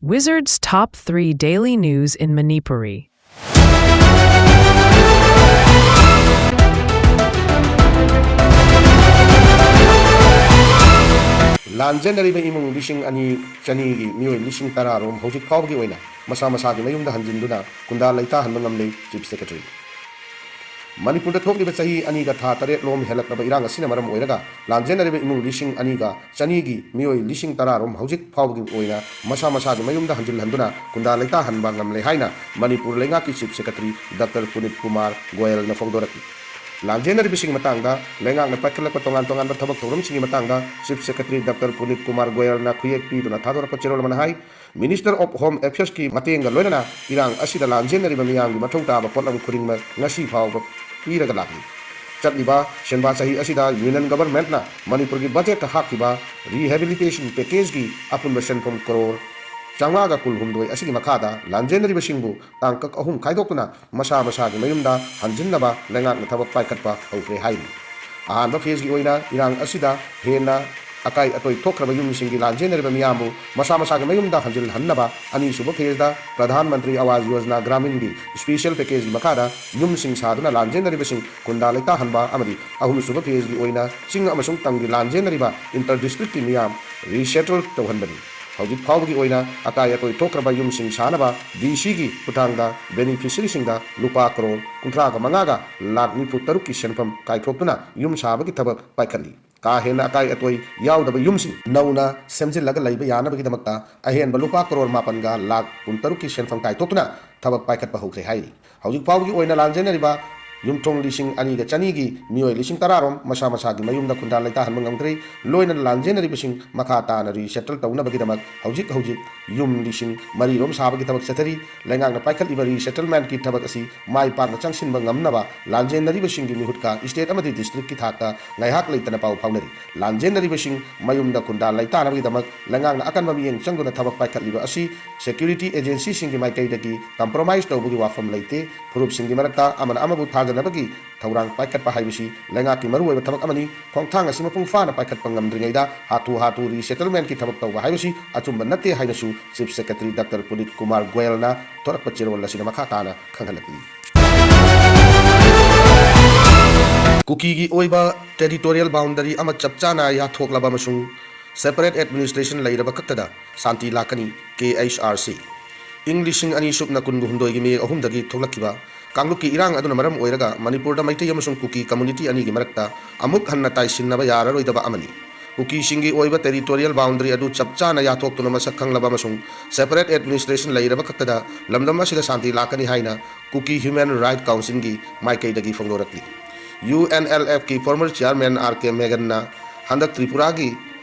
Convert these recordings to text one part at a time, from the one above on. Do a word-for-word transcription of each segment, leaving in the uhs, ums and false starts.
Wizards Top three Daily News in Manipuri. ꯂꯥꯟꯖꯦꯟꯅꯔꯤꯕ ꯏꯃꯨꯡ ꯂꯤꯁꯤꯡ ꯑꯅꯤ ꯆꯅꯤꯒꯤ ꯃꯤꯑꯣꯏ ꯂꯤꯁꯤꯡ ꯇꯔꯥ ꯔꯣꯝ ꯍꯧꯖꯤꯛ ꯐꯥꯎꯕꯒꯤ ꯑꯣꯏꯅ ꯃꯁꯥ ꯃꯁꯥꯒꯤ ꯃꯌꯨꯝꯗ ꯍꯟꯖꯤꯟꯗꯨꯅ ꯈꯨꯟꯗꯥ ꯂꯩꯇꯥꯍꯟꯕ ꯉꯝꯂꯦ, Chief Secretary꯫ ꯃꯅꯤꯄꯨꯔꯗ ꯊꯣꯛꯂꯤꯕ ꯆꯍꯤ ꯑꯅꯤꯒ ꯊꯥ ꯇꯔꯦꯠ ꯂꯣꯝ ꯍꯦꯜꯂꯛꯂꯕ ꯏꯔꯥꯡ ꯑꯁꯤꯅ ꯃꯔꯝ ꯑꯣꯏꯔꯒ ꯂꯥꯟꯖꯦꯟꯅꯔꯤꯕ ꯏꯃꯨꯡ ꯂꯤꯁꯤꯡ ꯑꯅꯤꯒ ꯆꯅꯤꯒꯤ ꯃꯤꯑꯣꯏ ꯂꯤꯁꯤꯡ ꯇꯔꯥ ꯔꯣꯝ ꯍꯧꯖꯤꯛ ꯐꯥꯎꯕꯒꯤ ꯑꯣꯏꯅ ꯃꯁꯥ ꯃꯁꯥꯒꯤ ꯃꯌꯨꯝꯗ ꯍꯟꯖꯤꯜꯍꯟꯗꯨꯅ ꯈꯨꯟꯗꯥ ꯂꯩꯇꯥꯍꯟꯕ ꯉꯝꯂꯦ ꯍꯥꯏꯅ ꯃꯅꯤꯄꯨꯔ ꯂꯩꯉꯥꯛꯀꯤ Chief Secretary Doctor ꯄꯨꯅꯤꯠ ꯀꯨꯃꯥꯔ ꯒꯣꯌꯜꯅ ꯐꯣꯡꯗꯣꯔꯛꯂꯤ꯫ ꯂꯥꯟꯖꯦꯟꯅꯔꯤꯕꯁꯤꯡꯒꯤ ꯃꯇꯥꯡꯗ ꯂꯩꯉꯥꯛꯅ ꯄꯥꯏꯈꯠꯂꯛꯄ ꯇꯣꯉꯥꯟ ꯇꯣꯉꯥꯟꯕ ꯊꯕꯛ ꯊꯧꯔꯝꯁꯤꯡꯒꯤ ꯃꯇꯥꯡꯗ Chief Secretary Doctor ꯄꯨꯅꯤꯠ ꯀꯨꯃꯥꯔ ꯒꯣꯌꯜꯅ ꯈꯨꯌꯦꯛ ꯄꯤꯗꯨꯅ ꯊꯥꯗꯣꯔꯛꯄ ꯆꯦꯔꯣꯜ ꯑꯃꯅ ꯍꯥꯏ, Minister of Home Affairsꯀꯤ ꯃꯇꯦꯡꯒ ꯂꯣꯏꯅꯅ ꯏꯔꯥꯡ ꯑꯁꯤꯗ ꯂꯥꯟꯖꯦꯟꯅꯔꯤꯕ ꯃꯤꯌꯥꯝꯒꯤ ꯃꯊꯧ ꯇꯥꯕ ꯄꯣꯠꯂꯝ ꯈꯨꯗꯤꯡꯃꯛ ꯉꯁꯤ ꯐꯥꯎꯕ ꯄꯤꯔꯒ ꯂꯥꯛꯂꯤ꯫ ꯆꯠꯂꯤꯕ ꯁꯦꯟꯕꯥ ꯆꯍꯤ ꯑꯁꯤꯗ Union Governmentꯅ ꯃꯅꯤꯄꯨꯔꯒꯤ budgetꯇ ꯍꯥꯞꯈꯤꯕ rehabilitation packageꯀꯤ ꯑꯄꯨꯟꯕ ꯁꯦꯟꯐꯝ ꯀ꯭ꯔꯣꯔ ꯆꯥꯝꯃꯉꯥꯒ ꯀꯨꯟꯍꯨꯝꯗꯣꯏ ꯑꯁꯤꯒꯤ ꯃꯈꯥꯗ ꯂꯥꯟꯖꯦꯟꯅꯔꯤꯕꯁꯤꯡꯕꯨ ꯇꯥꯡꯀꯛ ꯑꯍꯨꯝ ꯈꯥꯏꯗꯣꯛꯇꯨꯅ ꯃꯁꯥ ꯃꯁꯥꯒꯤ ꯃꯌꯨꯝꯗ ꯍꯟꯖꯤꯟꯅꯕ ꯂꯩꯉꯥꯛꯅ ꯊꯕꯛ ꯄꯥꯏꯈꯠꯄ ꯍꯧꯈ꯭ꯔꯦ ꯍꯥꯏꯔꯤ꯫ ꯑꯍꯥꯟꯕ phaseꯀꯤ ꯑꯣꯏꯅ ꯏꯔꯥꯡ ꯑꯁꯤꯗ ꯍꯦꯟꯅ ꯑꯀꯥꯏ ꯑꯇꯣꯏ ꯊꯣꯛꯈ꯭ꯔꯕ ꯌꯨꯝꯁꯤꯡꯒꯤ ꯂꯥꯟꯖꯦꯟꯅꯔꯤꯕ ꯃꯤꯌꯥꯝꯕꯨ ꯃꯁꯥ ꯃꯁꯥꯒꯤ ꯃꯌꯨꯝꯗ ꯍꯟꯖꯤꯜꯍꯟꯅꯕ ꯑꯅꯤꯁꯨꯕ phaseꯇ ꯄ꯭ꯔꯙꯥꯟ ꯃꯟꯇ꯭ꯔꯤ ꯑꯋꯥꯖ ꯌꯣꯖꯅꯥ ꯒ꯭ꯔꯥꯃꯤꯟꯒꯤ special packageꯀꯤ ꯃꯈꯥꯗ ꯌꯨꯝꯁꯤꯡ ꯁꯥꯗꯨꯅ ꯂꯥꯟꯖꯦꯟꯅꯔꯤꯕꯁꯤꯡ ꯈꯨꯟꯗꯥ ꯂꯩꯇꯥꯍꯟꯕ ꯑꯃꯗꯤ ꯑꯍꯨꯝꯁꯨꯕ phaseꯀꯤ ꯑꯣꯏꯅ ꯆꯤꯡ ꯑꯃꯁꯨꯡ ꯇꯝꯒꯤ ꯂꯥꯟꯖꯦꯟꯅꯔꯤꯕ inter districtꯀꯤ ꯃꯤꯌꯥꯝ resettle ꯇꯧꯍꯟꯕꯅꯤ꯫ ꯍꯧꯖꯤꯛ ꯐꯥꯎꯕꯒꯤ ꯑꯣꯏꯅ ꯑꯀꯥꯏ ꯑꯇꯣꯏ ꯊꯣꯛꯈ꯭ꯔꯕ ꯌꯨꯝꯁꯤꯡ ꯁꯥꯅꯕ DCꯒꯤ ꯈꯨꯠꯊꯥꯡꯗ beneficiaryꯁꯤꯡꯗ ꯂꯨꯄꯥ ꯀ꯭ꯔꯣꯔ ꯀꯨꯟꯊ꯭ꯔꯥꯒ ꯃꯉꯥꯒ ꯂꯥꯈ ꯅꯤꯐꯨ ꯇꯔꯨꯛꯀꯤ ꯁꯦꯟꯐꯝ ꯀꯥꯏꯊꯣꯛꯇꯨꯅ ꯌꯨꯝ ꯁꯥꯕꯒꯤ ꯊꯕꯛ ꯄꯥꯏꯈꯠꯂꯤ꯫ ꯀꯥ ꯍꯦꯟꯅ ꯑꯀꯥꯏ ꯑꯇꯣꯏ ꯌꯥꯎꯗꯕ ꯌꯨꯝꯁꯤꯡ ꯅꯧꯅ ꯁꯦꯝꯖꯤꯜꯂꯒ ꯂꯩꯕ ꯌꯥꯅꯕꯒꯤꯗꯃꯛꯇ ꯑꯍꯦꯟꯕ ꯂꯨꯄꯥ ꯀ꯭ꯔꯣꯔ ꯃꯥꯄꯟꯒ ꯂꯥꯈ ꯀꯨꯟꯇꯔꯨꯛꯀꯤ ꯁꯦꯟꯐꯝ ꯀꯥꯏꯊꯣꯛꯇꯨꯅ ꯊꯕꯛ ꯄꯥꯏꯈꯠꯄ ꯍꯧꯈ꯭ꯔꯦ ꯍꯥꯏꯔꯤ꯫ ꯍꯧꯖꯤꯛ ꯐꯥꯎꯕꯒꯤ ꯑꯣꯏꯅ ꯂꯥꯟꯖꯦꯟꯅꯔꯤꯕ ꯌꯨꯝꯊꯣꯡ ꯂꯤꯁꯤꯡ ꯑꯅꯤꯒ ꯆꯅꯤꯒꯤ ꯃꯤꯑꯣꯏ ꯂꯤꯁꯤꯡ ꯇꯔꯥ ꯔꯣꯝ ꯃꯁꯥ ꯃꯁꯥꯒꯤ ꯃꯌꯨꯝꯗ ꯈꯨꯟꯗꯥ ꯂꯩꯇꯥꯍꯟꯕ ꯉꯝꯈ꯭ꯔꯦ꯫ ꯂꯣꯏꯅꯅ ꯂꯥꯟꯖꯦꯟꯅꯔꯤꯕꯁꯤꯡ ꯃꯈꯥ ꯇꯥꯅ resettle ꯇꯧꯅꯕꯒꯤꯗꯃꯛ ꯍꯧꯖꯤꯛ ꯍꯧꯖꯤꯛ ꯌꯨꯝ ꯂꯤꯁꯤꯡ ꯃꯔꯤ ꯔꯣꯝ ꯁꯥꯕꯒꯤ ꯊꯕꯛ ꯆꯠꯊꯔꯤ꯫ ꯂꯩꯉꯥꯛꯅ ꯄꯥꯏꯈꯠꯂꯤꯕ resettlementꯀꯤ ꯊꯕꯛ ꯑꯁꯤ ꯃꯥꯏ ꯄꯥꯛꯅ ꯆꯪꯁꯤꯟꯕ ꯉꯝꯅꯕ ꯂꯥꯟꯖꯦꯟꯅꯔꯤꯕꯁꯤꯡꯒꯤ ꯃꯤꯍꯨꯠꯀ state ꯑꯃꯗꯤ districtꯀꯤ ꯊꯥꯛꯇ ꯉꯥꯏꯍꯥꯛ ꯂꯩꯇꯅ ꯄꯥꯎ ꯐꯥꯎꯅꯔꯤ꯫ ꯂꯥꯟꯖꯦꯟꯅꯔꯤꯕꯁꯤꯡ ꯃꯌꯨꯝꯗ ꯈꯨꯟꯗꯥ ꯂꯩꯇꯥꯅꯕꯒꯤꯗꯃꯛ ꯂꯩꯉꯥꯛꯅ ꯑꯀꯟꯕ ꯃꯤꯠꯌꯦꯡ ꯆꯪꯗꯨꯅ ꯊꯕꯛ ꯄꯥꯏꯈꯠꯂꯤꯕ ꯑꯁꯤ security agencyꯁꯤꯡꯒꯤ ꯃꯥꯏꯀꯩꯗꯒꯤ compromise ꯇꯧꯕꯒꯤ ꯋꯥꯐꯝ ꯂꯩꯇꯦ꯫ ꯐꯨꯔꯨꯞꯁꯤꯡꯒꯤ ꯃꯔꯛꯇ ꯑꯃꯅ ꯑꯃꯕꯨ ꯊꯥꯖ ꯊꯥꯗꯅꯕꯒꯤ ꯊꯧꯔꯥꯡ ꯄꯥꯏꯈꯠꯄ ꯍꯥꯏꯕꯁꯤ ꯂꯩꯉꯥꯛꯀꯤ ꯃꯔꯨꯑꯣꯏꯕ ꯊꯕꯛ ꯑꯃꯅꯤ꯫ ꯈꯣꯡꯊꯥꯡ ꯑꯁꯤ ꯃꯄꯨꯡ ꯐꯥꯅ ꯄꯥꯏꯈꯠꯄ ꯉꯝꯗ꯭ꯔꯤꯉꯩꯗ ꯍꯥꯊꯨ ꯍꯥꯊꯨ resettlementꯀꯤ ꯊꯕꯛ ꯇꯧꯕ ꯍꯥꯏꯕꯁꯤ ꯑꯆꯨꯝꯕ ꯅꯠꯇꯦ ꯍꯥꯏꯅꯁꯨ Chief Secretary Doctor Puneet Kumar Goelꯅ ꯊꯣꯔꯛꯄ ꯆꯦꯔꯣꯜ ꯑꯁꯤꯗ ꯃꯈꯥ ꯇꯥꯅ ꯈꯪꯍꯜꯂꯛꯂꯤ꯫ ꯀꯨꯀꯤꯒꯤ ꯑꯣꯏꯕ territorial boundary ꯑꯃ ꯆꯞ ꯆꯥꯅ ꯌꯥꯊꯣꯛꯂꯕ ꯑꯃꯁꯨꯡ separate administration ꯂꯩꯔꯕ ꯈꯛꯇꯗ ꯁꯥꯟꯇꯤ ꯂꯥꯛꯀꯅꯤ, K H R C꯫ ꯏꯪ ꯂꯤꯁꯤꯡ ꯑꯅꯤ ꯁꯨꯞꯅ ꯀꯨꯟꯒ ꯍꯨꯝꯗꯣꯏꯒꯤ May ꯑꯍꯨꯝꯗꯒꯤ ꯊꯣꯛꯂꯛꯈꯤꯕ ꯀꯥꯡꯂꯨꯞꯀꯤ ꯏꯔꯥꯡ ꯑꯗꯨꯅ ꯃꯔꯝ ꯑꯣꯏꯔꯒ ꯃꯅꯤꯄꯨꯔꯗ ꯃꯩꯇꯩ ꯑꯃꯁꯨꯡ ꯀꯨꯀꯤ community ꯑꯅꯤꯒꯤ ꯃꯔꯛꯇ ꯑꯃꯨꯛ ꯍꯟꯅ ꯇꯥꯏꯁꯤꯟꯅꯕ ꯌꯥꯔꯔꯣꯏꯗꯕ ꯑꯃꯅꯤ꯫ ꯀꯨꯀꯤꯁꯤꯡꯒꯤ ꯑꯣꯏꯕ territorial boundary ꯑꯗꯨ ꯆꯞ ꯆꯥꯅ ꯌꯥꯊꯣꯛꯇꯨꯅ ꯃꯁꯛ ꯈꯪꯂꯕ ꯑꯃꯁꯨꯡ separate administration ꯂꯩꯔꯕ ꯈꯛꯇꯗ ꯂꯝꯗꯝ ꯑꯁꯤꯗ ꯁꯥꯟꯇꯤ ꯂꯥꯛꯀꯅꯤ ꯍꯥꯏꯅ Kuki Human Rights Councilꯒꯤ ꯃꯥꯏꯀꯩꯗꯒꯤ ꯐꯣꯡꯗꯣꯔꯛꯂꯤ꯫ UNLFꯀꯤ former chairman R K Maganꯅ ꯍꯟꯗꯛ ꯇ꯭ꯔꯤꯄꯨꯔꯥꯒꯤ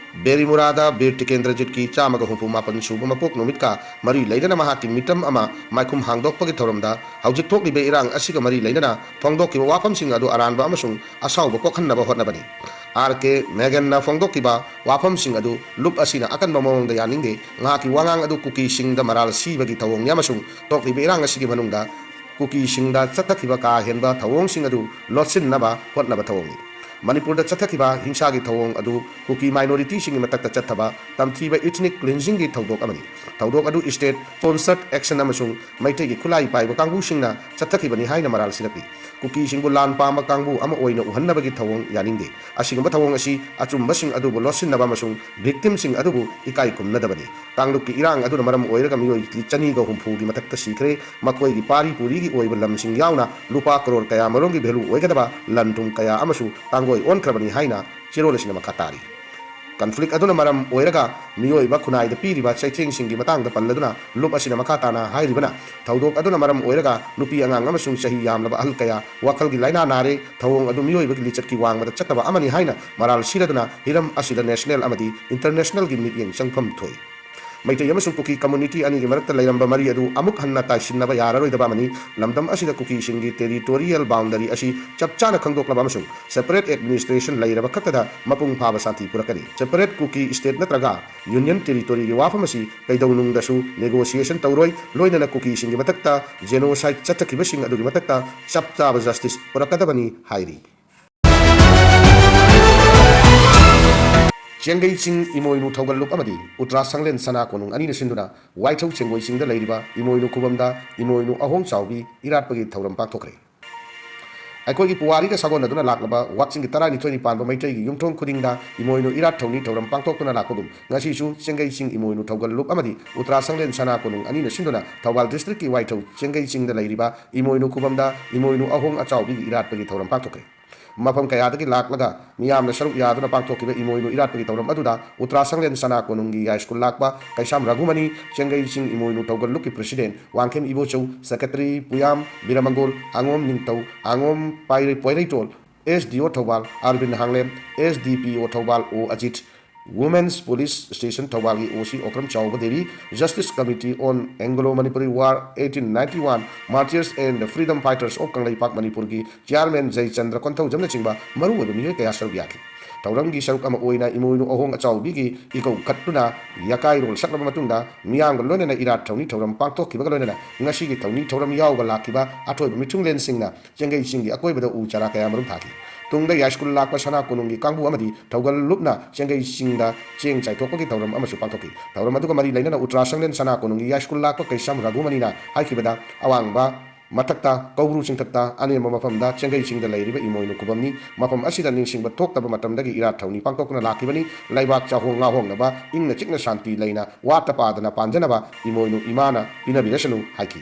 ꯕꯦꯔꯤꯃꯨꯔꯥꯗ ꯕꯤꯔ ꯇꯤꯀꯦꯟꯗ꯭ꯔꯖꯤꯠꯀꯤ ꯆꯥꯝꯃꯒ ꯍꯨꯝꯐꯨ ꯃꯥꯄꯟ ꯁꯨꯕ ꯃꯄꯣꯛ ꯅꯨꯃꯤꯠꯀ ꯃꯔꯤ ꯂꯩꯅꯅ ꯃꯍꯥꯛꯀꯤ ꯃꯤꯇꯝ ꯑꯃ ꯃꯥꯏꯈꯨꯝ ꯍꯥꯡꯗꯣꯛꯄꯒꯤ ꯊꯧꯔꯝꯗ ꯍꯧꯖꯤꯛ ꯊꯣꯛꯂꯤꯕ ꯏꯔꯥꯡ ꯑꯁꯤꯒ ꯃꯔꯤ ꯂꯩꯅꯅ ꯐꯣꯡꯗꯣꯛꯈꯤꯕ ꯋꯥꯐꯝꯁꯤꯡ ꯑꯗꯨ ꯑꯔꯥꯟꯕ ꯑꯃꯁꯨꯡ ꯑꯁꯥꯎꯕ ꯀꯣꯛꯍꯟꯅꯕ ꯍꯣꯠꯅꯕꯅꯤ꯫ R K Maganꯅ ꯐꯣꯡꯗꯣꯛꯈꯤꯕ ꯋꯥꯐꯝꯁꯤꯡ ꯑꯗꯨ ꯂꯨꯞ ꯑꯁꯤꯅ ꯑꯀꯟꯕ ꯃꯑꯣꯡꯗ ꯌꯥꯅꯤꯡꯗꯦ꯫ ꯃꯍꯥꯛꯀꯤ ꯋꯥꯉꯥꯡ ꯑꯗꯨ ꯀꯨꯀꯤꯁꯤꯡꯗ ꯃꯔꯥꯜ ꯁꯤꯕꯒꯤ ꯊꯧꯑꯣꯡꯅꯤ ꯑꯃꯁꯨꯡ ꯊꯣꯛꯂꯤꯕ ꯏꯔꯥꯡ ꯑꯁꯤꯒꯤ ꯃꯅꯨꯡꯗ ꯀꯨꯀꯤꯁꯤꯡꯗ ꯆꯠꯊꯈꯤꯕ ꯀꯥ ꯍꯦꯟꯕ ꯊꯧꯑꯣꯡꯁꯤꯡ ꯑꯗꯨ ꯂꯣꯠꯁꯤꯟꯅꯕ ꯍꯣꯠꯅꯕ ꯊꯧꯑꯣꯡꯅꯤ꯫ ꯃꯅꯤꯄꯨꯔꯗ ꯆꯠꯊꯈꯤꯕ ꯍꯤꯡꯁꯥꯒꯤ ꯊꯧꯑꯣꯡ ꯑꯗꯨ ꯀꯨꯀꯤ minorityꯁꯤꯡꯒꯤ ꯃꯊꯛꯇ ꯆꯠꯊꯕ ꯇꯝꯊꯤꯕ ethnic cleansingꯒꯤ ꯊꯧꯗꯣꯛ ꯑꯃꯅꯤ꯫ ꯊꯧꯗꯣꯛ ꯑꯗꯨ state sponsored action ꯑꯃꯁꯨꯡ ꯃꯩꯇꯩꯒꯤ ꯈꯨꯠꯂꯥꯏ ꯄꯥꯏꯕ ꯀꯥꯡꯕꯨꯁꯤꯡꯅ ꯆꯠꯊꯈꯤꯕꯅꯤ ꯍꯥꯏꯅ ꯃꯔꯥꯜ ꯁꯤꯔꯛꯂꯤ꯫ ꯀꯨꯀꯤꯁꯤꯡꯕꯨ ꯂꯥꯟ ꯄꯥꯝꯕ ꯀꯥꯡꯕꯨ ꯑꯃ ꯑꯣꯏꯅ ꯎꯍꯟꯅꯕꯒꯤ ꯊꯧꯑꯣꯡ ꯌꯥꯅꯤꯡꯗꯦ꯫ ꯑꯁꯤꯒꯨꯝꯕ ꯊꯧꯑꯣꯡ ꯑꯁꯤ ꯑꯆꯨꯝꯕꯁꯤꯡ ꯑꯗꯨꯕꯨ ꯂꯣꯠꯁꯤꯟꯅꯕ ꯑꯃꯁꯨꯡ victimꯁꯤꯡ ꯑꯗꯨꯕꯨ ꯏꯀꯥꯏ ꯈꯨꯝꯅꯗꯕꯅꯤ꯫ ꯀꯥꯡꯂꯨꯞꯀꯤ ꯏꯔꯥꯡ ꯑꯗꯨꯅ ꯃꯔꯝ ꯑꯣꯏꯔꯒ ꯃꯤꯑꯣꯏ ꯆꯅꯤꯒ ꯍꯨꯝꯐꯨꯒꯤ ꯃꯊꯛꯇ ꯁꯤꯈ꯭ꯔꯦ꯫ ꯃꯈꯣꯏꯒꯤ ꯄꯥꯔꯤ ꯄꯨꯔꯤꯒꯤ ꯑꯣꯏꯕ ꯂꯝꯁꯤꯡ ꯌꯥꯎꯅ ꯂꯨꯄꯥ ꯀꯔꯣꯔ ꯀꯌꯥ ꯃꯔꯣꯝꯒꯤ value ꯑꯣꯏꯒꯗꯕ ꯂꯟ ꯊꯨꯝ ꯀꯌꯥ ꯑꯃꯁꯨ ꯇꯥꯡꯒꯣꯏ ꯑꯣꯟꯈ꯭ꯔꯕꯅꯤ ꯍꯥꯏꯅ ꯆꯦꯔꯣꯜ ꯑꯁꯤꯅ ꯃꯈꯥ ꯇꯥꯔꯤ꯫ Conflict ꯑꯗꯨꯅ ꯃꯔꯝ ꯑꯣꯏꯔꯒ ꯃꯤꯑꯣꯏꯕ ꯈꯨꯟꯅꯥꯏꯗ ꯄꯤꯔꯤꯕ ꯆꯩꯊꯦꯡꯁꯤꯡꯒꯤ ꯃꯇꯥꯡꯗ ꯄꯜꯂꯗꯨꯅ ꯂꯨꯞ ꯑꯁꯤꯅ ꯃꯈꯥ ꯇꯥꯅ ꯍꯥꯏꯔꯤꯕꯅ, ꯊꯧꯗꯣꯛ ꯑꯗꯨꯅ ꯃꯔꯝ ꯑꯣꯏꯔꯒ ꯅꯨꯄꯤ ꯑꯉꯥꯡ ꯑꯃꯁꯨꯡ ꯆꯍꯤ ꯌꯥꯝꯂꯕ ꯑꯍꯜ ꯀꯌꯥ ꯋꯥꯈꯜꯒꯤ ꯂꯥꯏꯅꯥ ꯅꯥꯔꯦ꯫ ꯊꯧꯑꯣꯡ ꯑꯗꯨ ꯃꯤꯑꯣꯏꯕꯒꯤ ꯂꯤꯆꯠꯀꯤ ꯋꯥꯡꯃꯗ ꯆꯠꯇꯕ ꯑꯃꯅꯤ ꯍꯥꯏꯅ ꯃꯔꯥꯜ ꯁꯤꯔꯗꯨꯅ ꯍꯤꯔꯝ ꯑꯁꯤꯗ national ꯑꯃꯗꯤ internationalꯒꯤ ꯃꯤꯠꯌꯦꯡ ꯆꯪꯐꯝ ꯊꯣꯛꯏ꯫ ꯃꯩꯇꯩ ꯑꯃꯁꯨꯡ ꯀꯨꯀꯤ community ꯑꯅꯤꯒꯤ ꯃꯔꯛꯇ ꯂꯩꯔꯝꯕ ꯃꯔꯤ ꯑꯗꯨ ꯑꯃꯨꯛ ꯍꯟꯅ ꯇꯥꯏꯁꯤꯟꯅꯕ ꯌꯥꯔꯔꯣꯏꯗꯕ ꯑꯃꯅꯤ꯫ ꯂꯝꯗꯝ ꯑꯁꯤꯗ ꯀꯨꯀꯤꯁꯤꯡꯒꯤ territorial boundary ꯑꯁꯤ ꯆꯞ ꯆꯥꯅ ꯈꯪꯗꯣꯛꯂꯕ ꯑꯃꯁꯨꯡ separate administration ꯂꯩꯔꯕ ꯈꯛꯇꯗ ꯃꯄꯨꯡ ꯐꯥꯕ ꯁꯥꯟꯇꯤ ꯄꯨꯔꯛꯀꯅꯤ꯫ Separate Kuki State ꯅꯠꯇ꯭ꯔꯒ Union Territoryꯒꯤ ꯋꯥꯐꯝ ꯑꯁꯤ ꯀꯩꯗꯧꯅꯨꯡꯗꯁꯨ negotiation ꯇꯧꯔꯣꯏ, ꯂꯣꯏꯅꯅ ꯀꯨꯀꯤꯁꯤꯡꯒꯤ ꯃꯊꯛꯇ genocide ꯆꯠꯊꯈꯤꯕꯁꯤꯡ ꯑꯗꯨꯒꯤ ꯃꯊꯛꯇ ꯆꯞ ꯆꯥꯕ justice ꯄꯨꯔꯛꯀꯗꯕꯅꯤ ꯍꯥꯏꯔꯤ꯫ ꯆꯦꯡꯒꯩ ꯆꯤꯡ ꯏꯃꯣꯏꯅꯨ ꯊꯧꯒꯜ ꯂꯨꯞ ꯑꯃꯗꯤ ꯎꯇ꯭ꯔꯥ ꯁꯪꯂꯦꯟ ꯁꯅꯥ ꯀꯣꯅꯨꯡ ꯑꯅꯤꯅ ꯁꯤꯟꯗꯨꯅ ꯋꯥꯏꯊꯧ ꯆꯦꯡꯒꯣꯏ ꯆꯤꯡꯗ ꯂꯩꯔꯤꯕ ꯏꯃꯣꯏꯅꯨ ꯈꯨꯕꯝꯗ ꯏꯃꯣꯏꯅꯨ ꯑꯍꯣꯡ ꯆꯥꯎꯕꯤ ꯏꯔꯥꯠꯄꯒꯤ ꯊꯧꯔꯝ ꯄꯥꯡꯊꯣꯛꯈ꯭ꯔꯦ꯫ ꯑꯩꯈꯣꯏꯒꯤ ꯄꯨꯋꯥꯔꯤꯒ ꯁꯥꯒꯣꯟꯅꯗꯨꯅ ꯂꯥꯛꯂꯕ ꯋꯥꯛꯆꯤꯡꯒꯤ ꯇꯔꯥꯅꯤꯊꯣꯏꯅꯤ ꯄꯥꯟꯕ ꯃꯩꯇꯩꯒꯤ ꯌꯨꯝꯊꯣꯡ ꯈꯨꯗꯤꯡꯗ ꯏꯃꯣꯏꯅꯨ ꯏꯔꯥꯠ ꯊꯧꯅꯤ ꯊꯧꯔꯝ ꯄꯥꯡꯊꯣꯛꯇꯨꯅ ꯂꯥꯛꯄꯒꯨꯝ, ꯉꯁꯤꯁꯨ ꯆꯦꯡꯒꯩ ꯆꯤꯡ ꯏꯃꯣꯏꯅꯨ ꯊꯧꯒꯜ ꯂꯨꯞ ꯑꯃꯗꯤ ꯎꯇ꯭ꯔꯥ ꯁꯪꯂꯦꯟ ꯁꯅꯥ ꯀꯣꯅꯨꯡ ꯑꯅꯤꯅ ꯁꯤꯟꯗꯨꯅ ꯊꯧꯕꯥꯜ districtꯀꯤ ꯋꯥꯏꯊꯧ ꯆꯦꯡꯒꯩ ꯆꯤꯡꯗ ꯂꯩꯔꯤꯕ ꯏꯃꯣꯏꯅꯨ ꯈꯨꯕꯝꯗ ꯏꯃꯣꯏꯅꯨ ꯑꯍꯣꯡ ꯑꯆꯥꯎꯕꯤꯒꯤ ꯏꯔꯥꯠꯄꯒꯤ ꯊꯧꯔꯝ ꯄꯥꯡꯊꯣꯛꯈ꯭ꯔꯦ꯫ ꯃꯐꯝ ꯀꯌꯥꯗꯒꯤ ꯂꯥꯛꯂꯒ ꯃꯤꯌꯥꯝꯅ ꯁꯔꯨꯛ ꯌꯥꯗꯨꯅ ꯄꯥꯡꯊꯣꯛꯈꯤꯕ ꯏꯃꯣꯏꯅꯨ ꯏꯔꯥꯠꯄꯒꯤ ꯊꯧꯔꯝ ꯑꯗꯨꯗ ꯎꯇ꯭ꯔꯥ ꯁꯪꯂꯦꯟ ꯁꯅꯥ ꯀꯣꯅꯨꯡꯒꯤ ꯌꯥꯏꯁ꯭ꯀꯨꯜ ꯂꯥꯛꯄ ꯀꯩꯁꯥꯝ ꯔꯘꯨꯃꯅꯤ, ꯆꯦꯡꯒꯩ ꯆꯤꯡ ꯏꯃꯣꯏꯅꯨ ꯊꯧꯒꯜ ꯂꯨꯞꯀꯤ president ꯋꯥꯡꯈꯦꯝ ꯏꯕꯣꯆꯧ, secretary ꯄꯨꯌꯥꯝ ꯕꯤꯔꯃꯪꯒꯣꯜ, ꯑꯉꯣꯝ ꯅꯤꯡꯊꯧ, ꯑꯉꯣꯝ ꯄꯥꯏꯔꯩ-, ꯄꯣꯏꯔꯩꯇꯣꯜ, S D O Thoubal ꯑꯔꯕꯤꯟ ꯍꯥꯡꯂꯦꯝ, S D P O Thoubal ꯑꯣ Ajit, Women's Police Station ꯊꯧꯕꯥꯜꯒꯤ O C Okram ꯆꯥꯎꯕ Devi, Justice Committee on Anglo Manipuri War eighteen ninety-one Martyrs and Freedom Fighters of Kangleipak ꯃꯅꯤꯄꯨꯔꯒꯤ chairman ꯖꯌꯆꯟꯗ꯭ꯔ ꯀꯣꯟꯊꯧꯖꯝꯅꯆꯤꯡꯕ ꯃꯔꯨꯑꯣꯏꯕ ꯃꯤꯑꯣꯏ ꯀꯌꯥ ꯁꯔꯨꯛ ꯌꯥꯈꯤ꯫ ꯊꯧꯔꯝꯒꯤ ꯁꯔꯨꯛ ꯑꯃ ꯑꯣꯏꯅ ꯏꯃꯣꯏꯅꯨ ꯑꯍꯣꯡ ꯑꯆꯥꯎꯕꯤꯒꯤ ꯏꯀꯧ ꯈꯠꯇꯨꯅ ꯌꯀꯥꯏꯔꯣꯜ ꯁꯛꯂꯕ ꯃꯇꯨꯡꯗ ꯃꯤꯌꯥꯝꯒ ꯂꯣꯏꯅꯅ ꯏꯔꯥꯠ ꯊꯧꯅꯤ ꯊꯧꯔꯝ ꯄꯥꯡꯊꯣꯛꯈꯤꯕꯒ ꯂꯣꯏꯅꯅ ꯉꯁꯤꯒꯤ ꯊꯧꯅꯤ ꯊꯧꯔꯝ ꯌꯥꯎꯕ ꯂꯥꯛꯈꯤꯕ ꯑꯊꯣꯏꯕ ꯃꯤꯊꯨꯡꯂꯦꯟꯁꯤꯡꯅ ꯆꯦꯡꯒꯩ ꯆꯤꯡꯒꯤ ꯑꯀꯣꯏꯕꯗ ꯎ ꯆꯥꯔꯥ ꯀꯌꯥ ꯃꯔꯨꯝ ꯊꯥꯈꯤ꯫ ꯇꯨꯡꯗ ꯌꯥꯏꯁ꯭ꯀꯨꯜ ꯂꯥꯛꯄ ꯁꯅꯥ ꯀꯣꯅꯨꯡꯒꯤ ꯀꯥꯡꯕꯨ ꯑꯃꯗꯤ ꯊꯧꯒꯜ ꯂꯨꯞꯅ ꯆꯦꯡꯒꯩ ꯆꯤꯡꯗ ꯆꯦꯡ ꯆꯥꯏꯊꯣꯛꯄꯒꯤ ꯊꯧꯔꯝ ꯑꯃꯁꯨ ꯄꯥꯡꯊꯣꯛꯈꯤ꯫ ꯊꯧꯔꯝ ꯑꯗꯨꯒ ꯃꯔꯤ ꯂꯩꯅꯅ ꯎꯇ꯭ꯔꯥ ꯁꯪꯂꯦꯟ ꯁꯅꯥ ꯀꯣꯅꯨꯡꯒꯤ ꯌꯥꯏꯁ꯭ꯀꯨꯜ ꯂꯥꯛꯄ ꯀꯩꯁꯥꯝ ꯔꯘꯨꯃꯅꯤꯅ ꯍꯥꯏꯈꯤꯕꯗ, ꯑꯋꯥꯡꯕ ꯃꯊꯛꯇ ꯀꯧꯕ꯭ꯔꯨ ꯆꯤꯡꯊꯛꯇ ꯑꯅꯦꯝꯕ ꯃꯐꯝꯗ ꯆꯦꯡꯒꯩ ꯆꯤꯡꯗ ꯂꯩꯔꯤꯕ ꯏꯃꯣꯏꯅꯨ ꯈꯨꯕꯝꯅꯤ꯫ ꯃꯐꯝ ꯑꯁꯤꯗ ꯅꯤꯡꯁꯤꯡꯕ ꯊꯣꯛꯇꯕ ꯃꯇꯝꯗꯒꯤ ꯏꯔꯥꯠ ꯊꯧꯅꯤ ꯄꯥꯡꯊꯣꯛꯇꯨꯅ ꯂꯥꯛꯈꯤꯕꯅꯤ꯫ ꯂꯩꯕꯥꯛ ꯆꯥꯍꯣꯡ ꯉꯥꯍꯣꯡꯅꯕ, ꯏꯪꯅ ꯆꯤꯛꯅ ꯁꯥꯟꯇꯤ ꯂꯩꯅ ꯋꯥꯠꯇ ꯄꯥꯗꯅ ꯄꯥꯟꯖꯅꯕ ꯏꯃꯣꯏꯅꯨ ꯏꯃꯥꯅ ꯄꯤꯅꯕꯤꯔꯁꯅꯨ ꯍꯥꯏꯈꯤ꯫